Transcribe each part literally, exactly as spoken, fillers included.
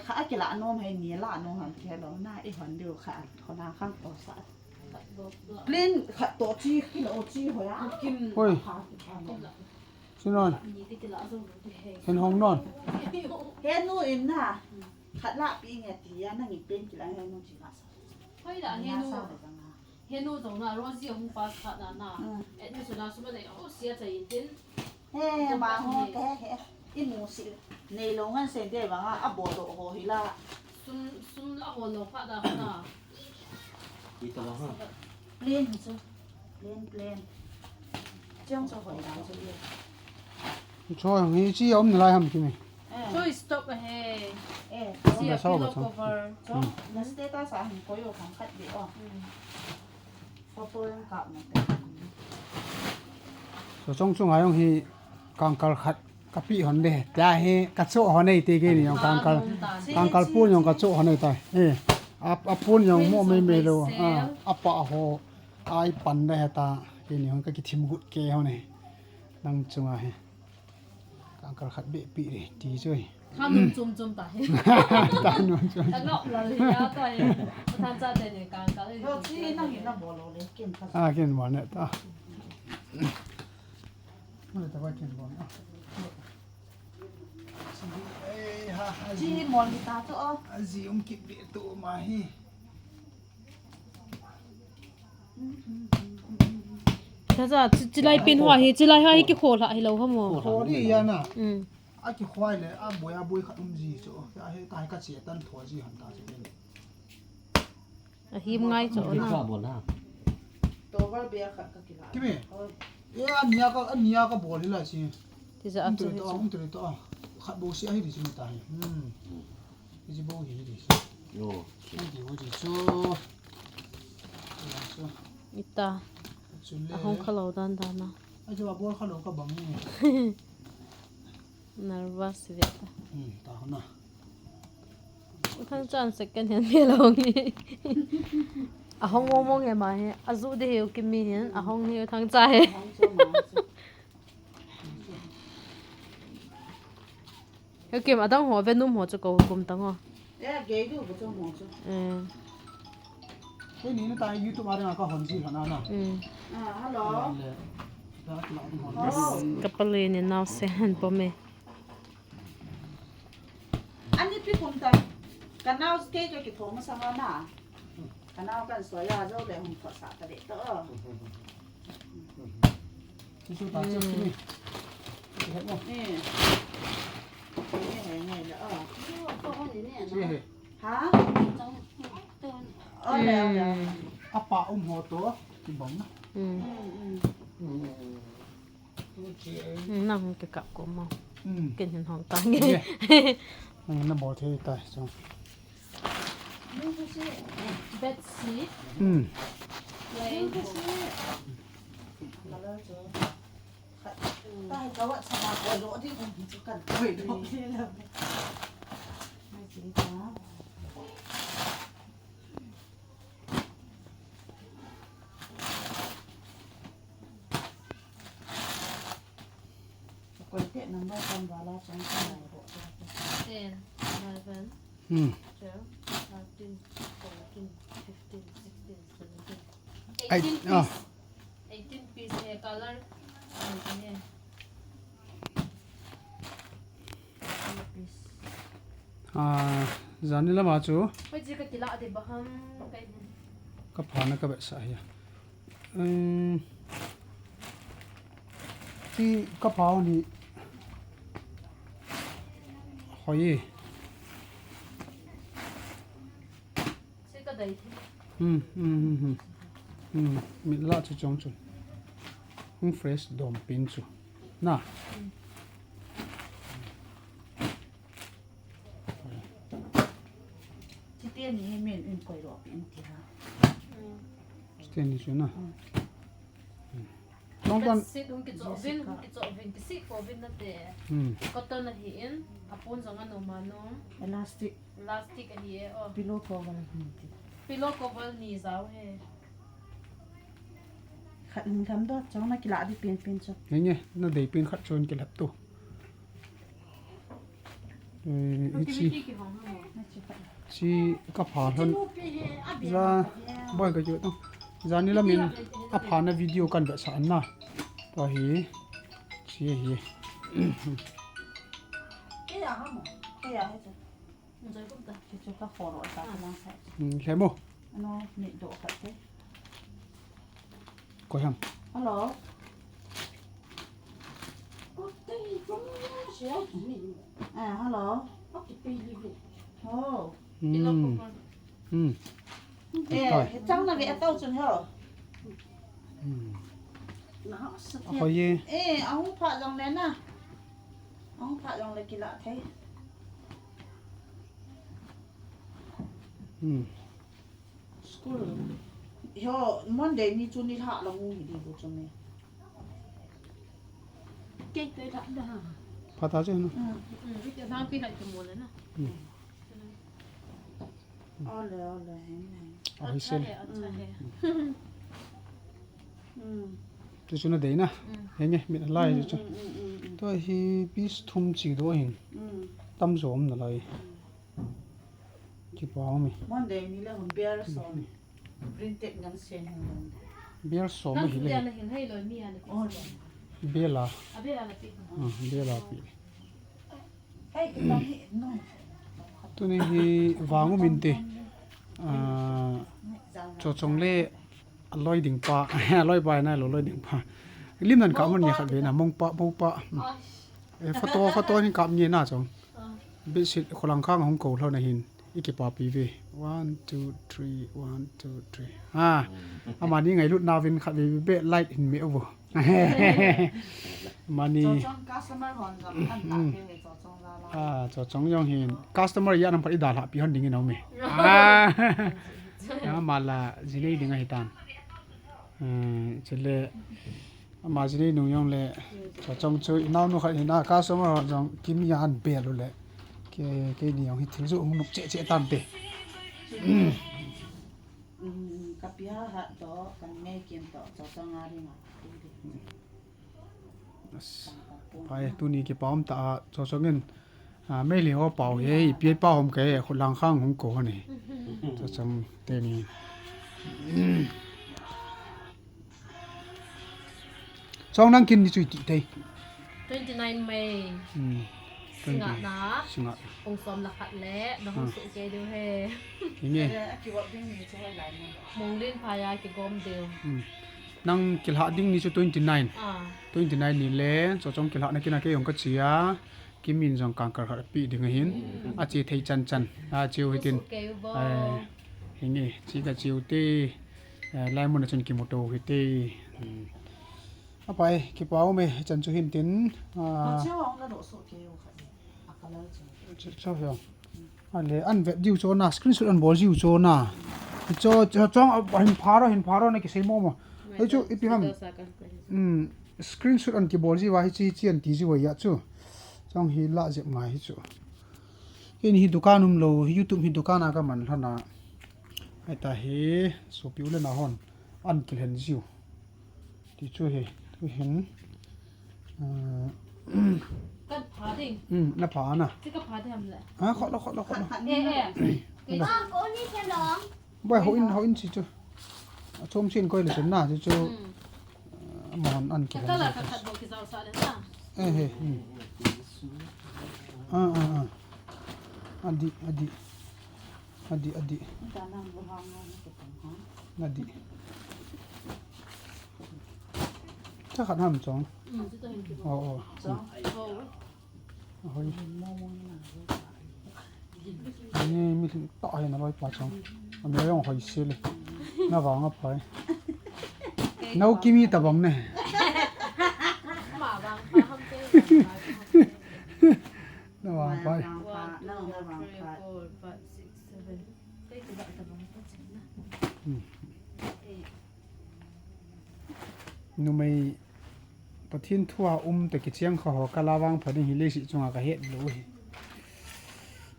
Kha a kila nom hai ni la nom ham kilo na i hon diu kha hon a khang to sa. Plain khat to chi kilo chi ho ya. Kim. Oi. Kha ki kha nom. Sinon. Ni ti kila zo ti he. Hen hong non. He nu in na. Khat la pi nge ti ya na ni plain kila he nu chi na sa. Hoi la he nu. He nu jong na Rosie hung pass kha na na. Mm. Admission a sum a nei lo sia chai in tin. He, ma ho, he, he. I mu si. Nei lo ngan sen de banga, a bo do ho hi la. Sum, sum la ho lo kha da na. Ita la ha. Plain hi chu. Plain, plain. Chiang chu hoi dang chu ye. Cho hi chi om nalai ham ki me. Eh. Cho stop he. Eh, si a pillow cover. Cho, na status a hin koi o khang khat de o. Hmm. Photo jong kap na te. So chong chong a jong hi kangkal khat ka pi hon de. Tia hi ka cho hon ei te ke ni jong kangkal. Kangkal pun jong ka cho hon ei tai. Eh. A, a pun jong mo me me lo. A, a pa ho. Ai pan de he ta. Ke ni jong ka ki thim gut ke hon ei. Nang chunga hi. Kangkal khat beh pi re, ti chu. Kha nun chum chum ta hi. Ta nun chum. Ka ngap la le ya ta hi. Pathan cha te ni kangkal hi. Lo chi nang in na bol lo le, kin kha. A, kin bol ne ta. Mo le ta ba kin bol ne. Ei, ha, ha. Chi mol ni ta chu o. A ji um kip be tu ma hi. Chacha, chi-, chilai pin hoa hi, chilai hoa hi kikho lha hi lo ham o. Kho di ya na. Mm. A kikho le, a boi, a boi khat um ji chu. Ya he, ka he ka che tan tho ji han ta chu. A him ngai chu na. Kikho bol na. Towel bag khat ka kila. Kimi? Oi. E, a nia ka, a nia ka bol hi la chi. Ti ja a um chu tere hi to, chu. Um tere to. Khat bo si a hi di chi ta hi. Hmm. Iji bo hi di. Yo. Iji bo di so. Ita. Chule. A hong kha lo dan dan a. Ajo a bol kha lo ka bang ni. Nervous ve ta. Hmm, ta na. U Thangcha in second hand me lo nge. A hong mong mong e ma he. A ju de he u Kimi hin. A hong he u Thangcha he. He Kim, adang ho, venum ho chu ko kum tang o. Eh, gei du bu chu mo chu. Eh. Kei ni na ta YouTube a ding a ka hon ji hana na. Mm. Ah, hello. Le, da la ding hon. Oh. Ka pale ni nau se han po me. Ani pi kum ta. Ka nau kei ka ki thom sa na. Ka nau kan so ya jo le hung thot sa ta le to. Ti su ta chu ni. Ti hai mo. Ni. Ni hai ni la a. Ti hai. Ha? O le, o le. A pa um ho to, ti bang na. Mm. Mm, mm. Mm, nang ke kap ko mo. Mm. Ken hin hong ta nge. Nang na bol thei ta chu. Bed sheet. Mm. Plain. Ta ka wa sa ma ko lo di ko chu kan ko lo di la. Mai ji ta. Contact number kan bala chang kan bo. Ten, eleven, Hmm. twelve, thirteen, fourteen, fifteen, sixteen, seventeen. Ai, eighteen ah. Piece. Eighteen piece he color. Eighteen piece. Ah, jani lama chu. Hoi chi ka kila de ba ham kai. Ka pha na ka be sa ya. Um, ti ka pha ni. Hoi. Se ka dai. Hmm, hmm, hmm, hmm. Hmm, mi la chu chong chu. Hung fresh dom pin chu. Na. Chite ni he men in koi lo pin ti ha. Chite ni chu na. Hmm. Hmm. Tong kan. Sit hung kicho vin, hung kicho vin, kisi ko vin na te. Hmm. Cotton ahi in, apun jong anu manu. Elastic. Elastic ahi e, oh. Pillow cover ahi ti. Pillow cover ni jao he. Khat in tham do, chong na kila di pin pin cho. Nge nge, na dei pin khat chon kila tu. Eh, ichi. Activity ki hong hong. Chi ka pha lhon. Za boi ka ju tang. Za ni lamin a pha na video kan vetsah na. Tua hi. Chi hi. Kei a ha mo. Kei a ha chu. Nzoi kum ta. Chu chu ka khoro ta ka lang sa. Hmm, hle mo. Ano, ni do ka te. Koi ham. Hello. Eh, hello. Oh. Hmm. Hmm. Eh, Koi. Chang na ve tau chun ho. Hmm. Na ha sa. Koi ye. Eh, ahung pha jong le na. Ahung pha jong le kila thei. Hmm. School. Yo, Monday ni chu ni lha la ngu hi di bu chu me. Kei te da da. Pha ta che no. Mm. Mm, ke lang pi la ke mo le na. Hmm. Ole, ole, hen, hen. Ahi sel. Acha hai, acha hai. Mm. Chu chu na dei na. Mm. Henge, mit lai chu chu. Mm, mm, mm, mm. Tua hi piece thum chi do hin. Mm. Tam jo um na lai. Mm. Kipa um e. Monday ni le hun beer som. Printed ngan sen hin. Beer som hi le. Kan dia na hin hei lo mi a na. Oh. Beer la. A beer la pi. Ah, beer la pi. Tuni hi vang um inte. Ah, Chochong le aloi ding pa, aloi pa na lo loi ding pa. Lim nan ka mon ni khat ve na mong pa, mong pa. Eh, photo, photo hin kap ni na chong. Bedsheet kholang khang hung ko lhon ahin. I kipapi ve. One, two, three, one, two, three. Ha. Amani ngailut na vin khat ve ve light hin me uvo. Mani. Chochong customer hon jong an ta ke he chochong la la. Ah, Chochong jong hin. Customer ya nam phat i dalha pi hon ding in aume. Ah. Ya mala jinei ding ahi tan. Eh, chule ama jinei nung jong le Chochong chu i naonu khat hina customer hon jong Kimi a an bel u le. Ke, keini jong hi thil joh hung nop cheh cheh tante. Mm, ka pi ha ha to, kan me kin to, Chochong a ring a. As, pai, tuni kipa um ta a, Chochong in, a, Meitei ho pau he, ipi pau hom ke, khut lang khang hung ko ni. Chochong teni. Chong nang kin ni chu iti tei. Twenty nine May. Hmm. Singa na. Singa. Pung som le khat le, na hung su ke diu he. Inge. Monglen pha ya kigom diu. Hmm. Nang kilha ding ni chu twenty nine. Ah. Twenty nine ni le, Chochong kilha na kina ke jong ka chia. Kimin jong kangkal khat pi ding ahin. Hmm. A chi thei chan chan. A chiu hitin. Hung su ke u bo. Eh, hinge, chi ka chiu te. Eh, lai mun a chun kimuto hite. Hmm. Apai, kipa um e, chan chu hin tin. Ah. Chu, chu, chu, chu, an vet diu chu na, screenshot an bol diu chu na. Chu, chu, chong, ah, hin pharo, hin pharo na kisei mo mo. Hei chu, ipi ham. Hmm, screenshot an kibol diu a, hi chi, chi an ti diu a chu. Chong hi la jep ngai hi chu. Keini hi dukan um lou, hi YouTube hi dukan a ka man lhon a. Hei ta hi, sopi u le nao hon. An kilhen diu. Ti chu hi, tu hin. Ah. Kan pha ding. Hmm, na pha na. Ti ka pha ding ham le. Ah, khot lo, khot lo, khot lo. Eh, eh. Bai, hou in, hou in chi chu. A chom chin koi le chun na, chu chu. Hmm. Ah, amahon an kilhen. Ka la ka khat bo ki jao sa le na. Eh, eh, hmm. Ah, ah, ah. Adi, adi. Adi, adi. Adi. Cha khat ham chong. Oh, oh. Hoi. Ni mi ta hai na loi pa chong. Ami jong hoi se le. Na vang a pai. Nau Kimi ta bang ne. Ma vang pa ham te. Na vang pai. One, two, three, four, five, six, seven. Kei ka ba ta bang pa ching na. Hmm. Numei Pathen thu a um te kicheng kha ho ka la vang pha ding hi leiset chunga ka het lou hi.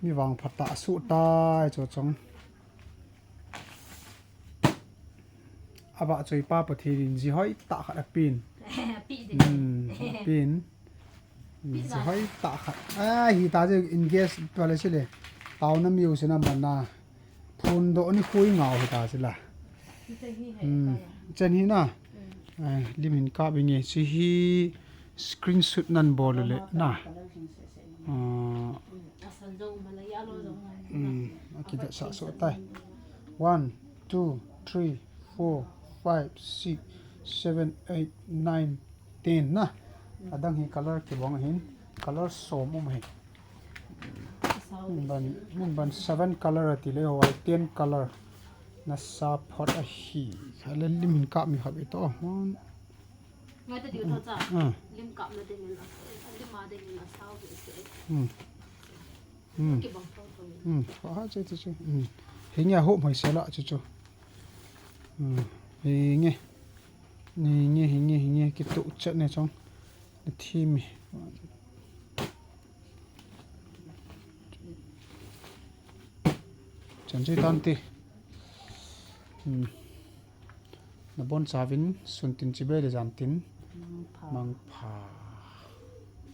Mi vang pha ta su ta chu chong. Ava choi pa Pathen in ji hoi ta khat a pin. Pi ding. Hmm, pin. Ji hoi ta khat. Ah, hi ta je in gas toilet si le. Taona music na mana. Phun do ni khui ngau hita sila. Chen hi na. Lim hin kap inge. Chi hi screenshot nan bol le na. Akida sa so tai. One, two, three, four, five, six, seven, eight, nine, ten na. Adang hi color kibang hin. Color som um hi. Min ban, min ban seven color ati le, hoi ten color. Na sa phot ahi. Kha le lim hin kap mi khat ito. One. Ngai ta diu tho cha. Ah. Lim kap na ding in a. Lim a ding in a sao bi se. Hmm. Hmm. Kibang tho tho. Hmm. Ha, ha, che, che, che. Hmm. Hinge ho mai se la che che. Hmm. Hinge. Hinge, hinge, hinge. Kitu chat ne chong. Na thi mi. Chan chi tan ti. Hmm. Na bon chavin sun tin chibai le jan tin. Mangpha. Mangpha.